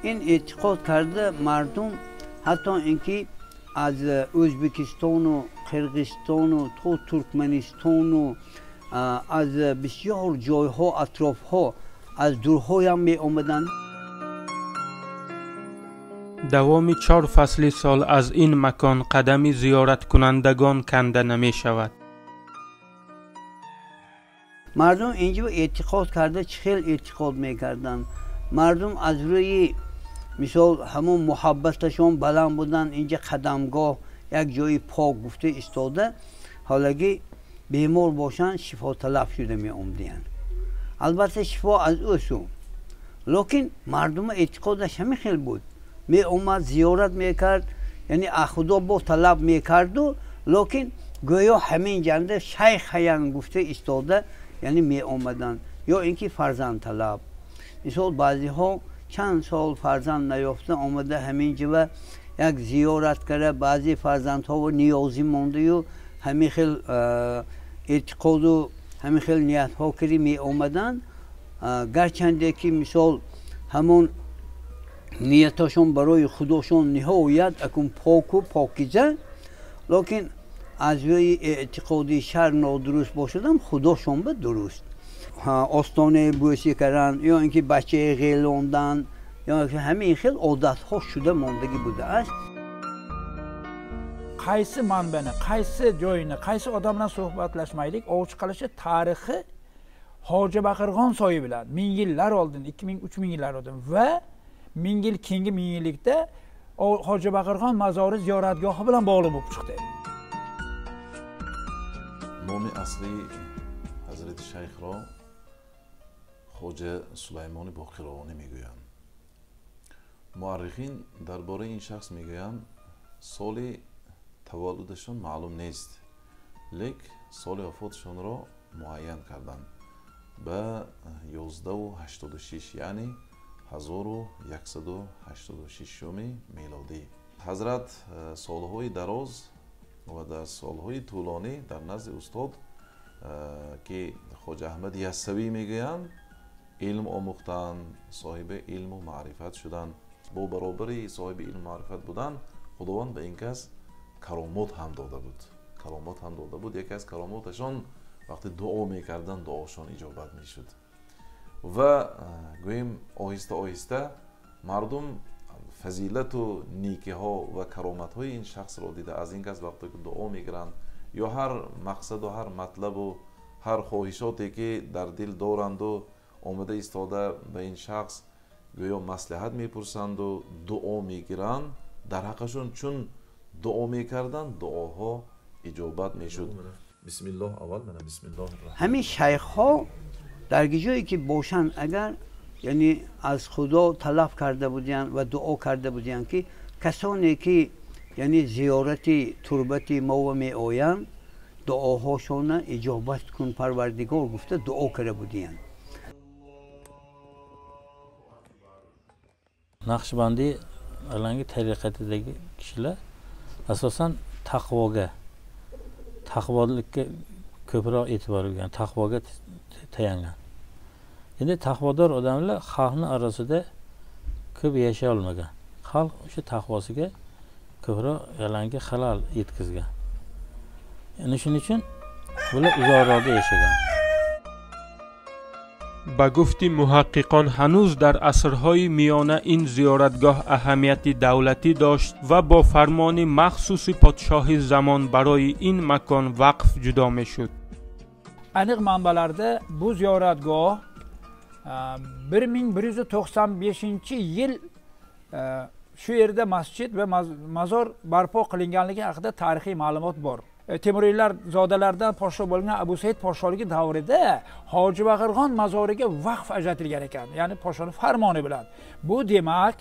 Ин эътиқод карда мардум ҳатто инки аз Ӯзбекистону Қирғизистону то Туркманистону аз бисёр ҷойҳо, атрофҳо, аз дурҳоям меомаданд. Давоми 4 фасли сол аз ин макон қадами зиёраткунандагон канда намешавад. Мардум инҷо эътиқод карда чӣ хел эътиқод мекарданд. Мардум аз рӯи мисол ҳамон муҳаббаташон баланд будан, инҷа қадамгоҳ як ҷои пок гуфта истода, ҳолаги бемор бошанд шифоталаб шуда меомадиянд. Албатта шифо аз ӯ су, лекин мардума эътиқодаш ҳамин хел буд. Меомад, зиёрат мекард, яъне аз Худо бо талаб мекарду, лекин гӯё ҳамин ҷанда шайх ҳаян гуфта истода, яъне меомаданд. Ё ин ки фарзандталаб. Мисол баъзеҳо чанд сол фарзанд наёфта омада ҳамин ҷива як зиёрат карда, баъзе фарзандҳо ниёзӣ мондаю ҳамин хел эътиқоду ҳамин хел ниятҳо кири меомаданд. Гарчанде ки мисол ҳамон нияташон барои худошон ниҳоят акун поку покиза, лекин аз рӯи эътиқоди шар нодуруст бошадам, худошон ба дуруст. Остонаи бӯсӣ кардан ё ин ки бачаи ғелондан ё ҳамин хел одатҳо шуда мондагӣ будааст. Qaysi manbani, qaysi joyini, qaysi odam bilan suhbatlashmaylik, ovchi qilishi tarixi Hoji Baqirg'on soyi bilan 1000 yillar oldin, 2000-3000 yillar oldin va 1000 yil keyingi 1000 yillikda Hoji Baqirg'on mazori ziyoratgohi bilan bog'liq bo'lib chiqdi. Nomi asli Hazrati Shayxro Хоҷа Сулаймони Боқировонӣ мегӯянд. Муаррихин дар бораи ин шахс мегӯянд, соли таваллудашон маълум нест, лек соли вафоташонро муайян карданд ба 1186, яъне 1186 мелодӣ. Ҳазрат солҳои дароз ва дар солҳои тӯлонӣ дар назди устод, ки Хоҷа Аҳмад Яссавӣ мегӯянд, илм омӯхтанд, соҳиби илму маърифат шуданд. Бо баробари соҳиби илму маърифат будан, Худованд ба ин кас каромот ҳам дода буд. Каромот ҳам дода буд. Яке аз каромоташон вақте дуо мекарданд, дуошон иҷобат мешуд. Ва гӯем оҳиста оҳиста мардум фазилату некиҳо ва кароматҳои ин шахсро дида, аз ин кас вақте ки дуо мегиранд ё ҳар мақсаду ҳар матлабу ҳар хоҳишоте ки дар дил доранду омада истода ба ин шахс гӯё маслиҳат мепурсанду дуо мегиранд, дар ҳаққашон чун дуо мекарданд, дуоҳо иҷобат мешуд. Бисмиллоҳ аввал, мана бисмиллоҳ. Ҳамин шайхҳо дар ҷое ки бошанд, агар яъне аз Худо талаб карда буданд ва дуо карда буданд, ки касоне ки яъне зиёрати турбати мо меоянд, дуоҳошонро иҷобат кун Парвардигор гуфта дуо карда буданд. Naqshbandiy alangi tariqatidagi kishilar asosan taqvoga, taqvolikka ko'proq e'tibor bergan, taqvoga tayangan. Endi taqvodor odamlar xalqni orasida ko'p yashay olmagan. Xalq o'sha taqvosiga ko'proq alangi xalal yetkazgan. Endi shuning uchun bular uzoqroqda yashagan. Ба гуфти муҳаққиқон, ҳанӯз дар асрҳои миёна ин зиёратгоҳ аҳамияти давлатӣ дошт ва бо фармони махсуси подшоҳи замон барои ин макон вақф ҷудо мешуд. Aniq manbalarda bu ziyoratgoh 1195 yil shu yerda masjid va mozor barpo qilinganligi haqida tarixiy ma'lumot bor. Temuriylar zodalaridan podsho bo'lgan Abu Said podsholigi davrida Hoji Baqirg'on mozoriga vaqf ajratilgan ekan, ya'ni podshoning farmoni bilan. Bu demak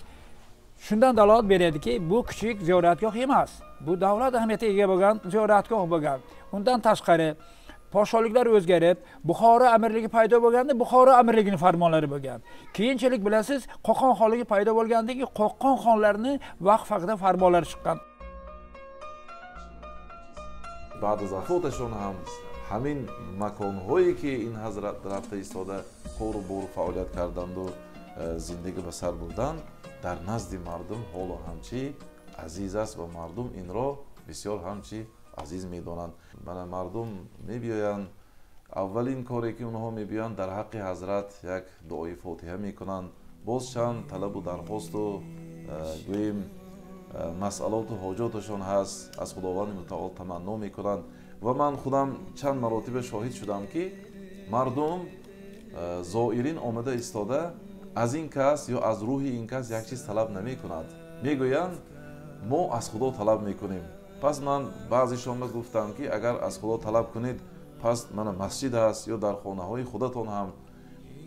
shundan dalolat beradiki, bu kichik ziyoratgoh emas. Bu davlat ahamiyatiga ega bo'lgan ziyoratgoh bo'lgan. Undan tashqari podsholiklar o'zgarib, Buxoro amirligi paydo bo'lganda Buxoro amirligining farmonlari bo'lgan. Keyinchalik bilasiz, Qo'qon xonligi paydo bo'lgandan keyin Qo'qon xonlarining vaqf haqida farmonlari chiqqan. Баъд аз вафоташон ҳам ҳамин маконҳое ки ин ҳазрат рафта истода кору бору фаъолият карданду Зиндагӣ ба сар бурданд, дар назди мардум ҳоло ҳамчи азиз аст ва мардум инро бисёр ҳамчи азиз медонанд. Мана мардум мебиёянд, аввалин коре ки онҳо мебиёянд, дар ҳаққи ҳазрат як дуои фотиҳа мекунанд, боз чанд талабу дархосту гӯем масъалоту ҳоҷоташон ҳаст, аз Худованди мутаол таманно мекунанд. Ва ман худам чанд маротиба шоҳид шудам, ки мардум зоирин омада истода аз ин кас ё аз рӯҳи ин кас як чиз талаб намекунад, мегӯянд: «Мо аз Худо талаб мекунем». Пас ман баъзешонро гуфтам, ки агар аз Худо талаб кунед, пас мана масҷид ҳаст ё дар хонаҳои худатон ҳам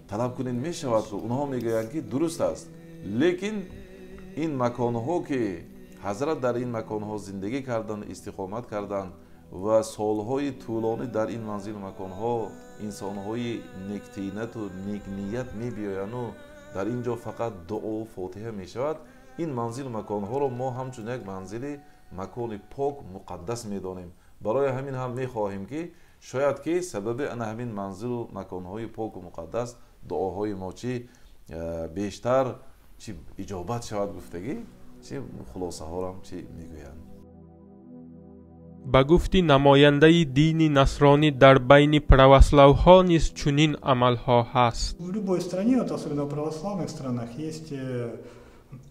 талаб кунед мешавад. Онҳо мегӯянд, ки дуруст аст, лекин ин маконҳо, ки ҳазрат дар ин маконҳо зиндагӣ карданд, истиқомат карданд ва солҳои тӯлонӣ дар ин манзилу маконҳо инсонҳои нектинату некният мебиёянду дар ин ҷо фақат дуову фотиҳа мешавад, ин манзилу маконҳоро мо ҳамчун як манзили макони пок муқаддас медонем. Барои ҳамин ҳам мехоҳем, ки шояд ки сабаби ана ҳамин манзилу маконҳои поку муқаддас дуоҳои мо чӣ бештар чӣ иҷобат шавад гуфтагӣ чӣ хулосаҳорам чӣ мегӯянд. Ба гуфти намояндаи дини насронӣ, дар байни православҳо низ чунин амалҳо ҳаст. В любой стране, вот особенно в православных странах, есть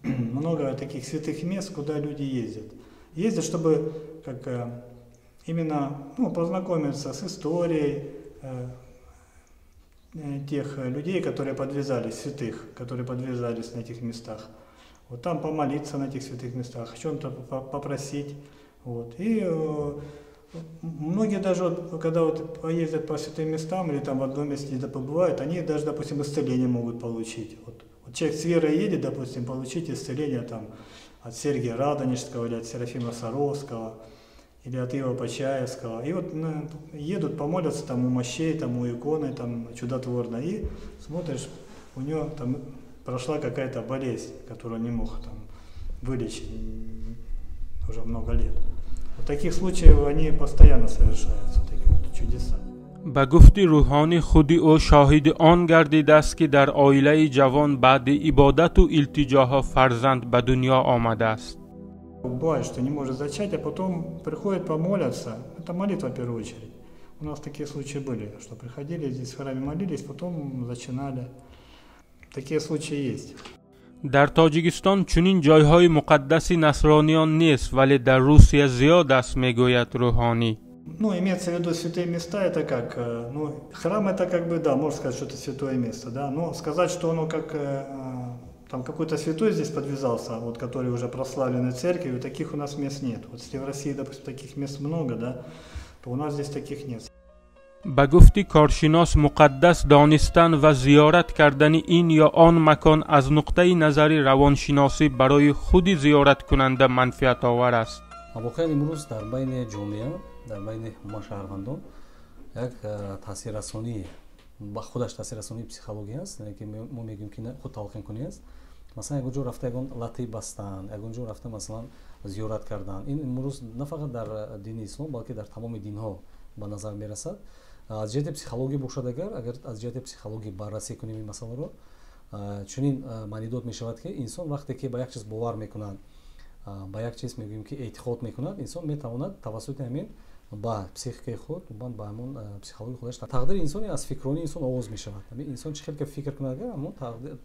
много таких святых мест, куда люди ездят. Ездят, чтобы как именно, ну, познакомиться с историей тех людей, которые подвязались, святых, которые подвязались на этих местах. Вот там помолиться на этих святых местах, о чем-то попросить. Вот. И многие даже, вот, когда вот поездят по святым местам или там в одном месте где-то побывают, они даже, допустим, исцеление могут получить. Вот человек с верой едет, допустим, получить исцеление там от Сергия Радонежского или от Серафима Саровского или от Иова Почаевского. И вот, ну, едут, помолятся там у мощей, там у иконы там чудотворной, и смотришь, у него там прошла какая-то болезнь, которую он не мог там вылечить уже много лет. Вот таких случаев, они постоянно совершаются, такие вот чудеса. Ба гуфти рӯҳонӣ, худи ӯ шоҳиди он гардидааст, ки дар оилаи ҷавон баъди ибодату илтиҷоҳо фарзанд ба дунё омадааст. Бывает, что не может зачать, а потом приходят, помолятся. Это молитва в первую очередь. У нас такие случаи были, что приходили здесь в храме, молились, потом зачинали. Такие случаи есть. Дар Тоҷикистон чунин ҷойҳои муқаддаси насрониён нест, вале дар Русия зиёд аст, мегӯяд рӯҳонӣ. Ну, имеется в виду святые места, это как, ну, храм это как бы, да, можно сказать, что это святое место, да, но сказать, что оно как, там какой-то святой здесь подвязался, вот, который уже прославленный церковью, таких у нас мест нет. Вот если в России, допустим, таких мест много, да, то у нас здесь таких нет. Ба гуфти коршинос, муқаддас донистан ва зиёрат кардани ин ё он макон аз нуқтаи назари равоншиносӣ барои худи зиёраткунанда манфиатовар аст. Воқеан, имрӯз дар байни ҷомеа, дар байни ҳама шаҳрвандон як таъсиррасонӣ ба худаш таъсиррасонии психология аст, ки мо мегӯем, ки худ талқинкунӣ аст. Масалан, ягон ҷо рафта ягон латӣ бастан, ягон ҷо рафта, масалан, зиёрат кардан, ин имрӯз на фақат дар дини ислом, балки дар тамоми динҳо ба назар мерасад. Аз ҷиҳати психология бошад, агар аз ҷиҳати психология баррасӣ кунем ин масъаларо, чунин маънидод мешавад, ки инсон вақте ки ба як чиз бовар мекунад, ба як чиз мегӯем, ки эътиқод мекунад, инсон метавонад тавассути ҳамин ба психикаи худ, ба ҳамон психологияи худаш, тақдири инсони аз фикронии инсон оғоз мешавад. Ҳамин инсон чӣ хел ки фикр кунад, ҳамон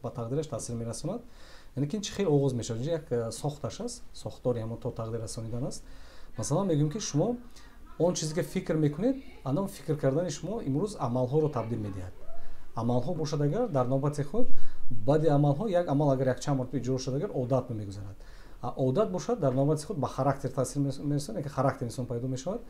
ба тақдираш таъсир мерасонад. Яъне ки чӣ хел оғоз мешавад, инҷа як сохташ аст, сохтори ҳамон то тақдир расонидан аст. Масалан, мегӯем, ки шумо он чизе ки фикр мекунед, ана фикр кардани шумо имрӯз амалҳоро табдил медиҳад. Амалҳо бошад агар, дар навбати худ баъди амалҳо як амал агар якчанд маротиба иҷро шуд агар, одат мегузарад. Одат бошад, дар навбати худ ба характер таъсир мерасонад, ки характер инсон пайдо мешавад.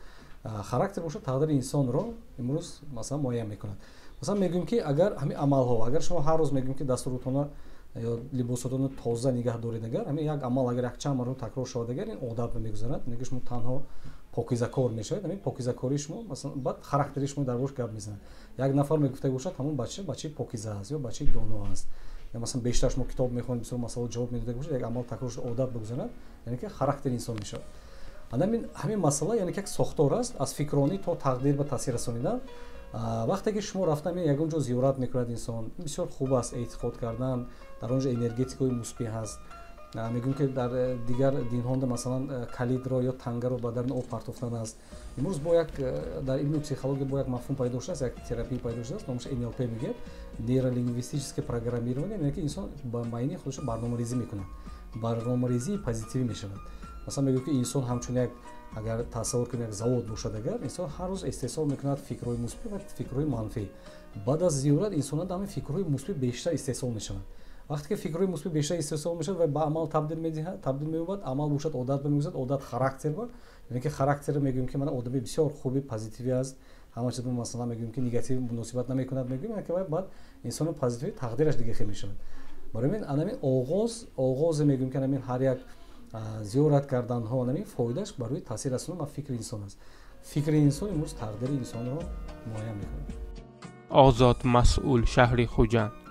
Характер бошад, тақдири инсонро имрӯз, масалан, муайян мекунад. Масалан, мегӯем, ки агар ҳамин амалҳо, агар шумо ҳар рӯз, мегӯем, ки дасту рӯтона ё либосотонро тоза нигаҳ доред агар, ҳамин як амал агар якчанд маротиба такрор шавад агар, ин одат мегузарад, яъне ки шумо танҳо покизакор мешавед. Ҳамин покизакории шумо, масалан, баъд характери шумо дар бош гап мезанад. Як нафар мегуфта бошад, ҳамон бача бачаи покиза аст ё бачаи доно аст. Масалан, бештар шумо китоб мехонед, бисёр масъала ҷавоб медода бошед, як амал такрор шуд, одат бигузарад, яъне ки характери инсон мешавад. Ҳамин масъала, яъне ки як сохтор аст аз фикронӣ то тақдир ба таъсир расонидан. Вақте ки шумо рафта ягон ҷо зиёрат мекунад инсон, бисёр хуб аст эътиқод кардан, дар он ҷо энергетикаҳои мусбӣ ҳаст. Мегӯем, ки дар дигар динҳонда, масалан, калидро ё тангаро ба даруни об партофтан аст. Имрӯз бо як дар илми психология бо як мафҳум пайдо шудааст, як терапия пайдо шудааст, номаш НЛП мегӯяд, нейролингвистическое программирование, яъне ки инсон ба майни худашо барномарезӣ мекунад, барномарезии позитивӣ мешавад. Масалан, мегӯяд, ки инсон ҳамчун як, агар тасаввур кунем, як завод бошад, агар инсон ҳар рӯз истеҳсол мекунад фикрҳои мусбӣ ва фикрҳои манфӣ. Баъд аз зиёрат инсонан ҳамин фикрҳои мусбӣ бештар истеҳсол мешаванд. Вақте ки фикрҳои мусбӣ бештар истеҳсол мешавад ва ба амал табдил медиҳад, табдил меёбад, амал бошад, одат мегузарад, одат характер ба, яъне ки характерро мегӯем, ки мана одами бисёр хуби позитивӣ аст, ҳама чиз, масалан, мегӯем, ки негатив муносибат намекунад, мегӯем, ки баъд инсони позитивӣ тақдираш дига хел мешавад. Барои ҳамин анамин оғоз, оғозе мегӯем, ки анамин ҳар як зиёрат карданҳо, анамин фоидааш барои таъсир расондан ба фикри инсон аст. Фикри инсон имрӯз тақдири инсонро муайян мекунад. Озод Масъул, шаҳри Хуҷанд.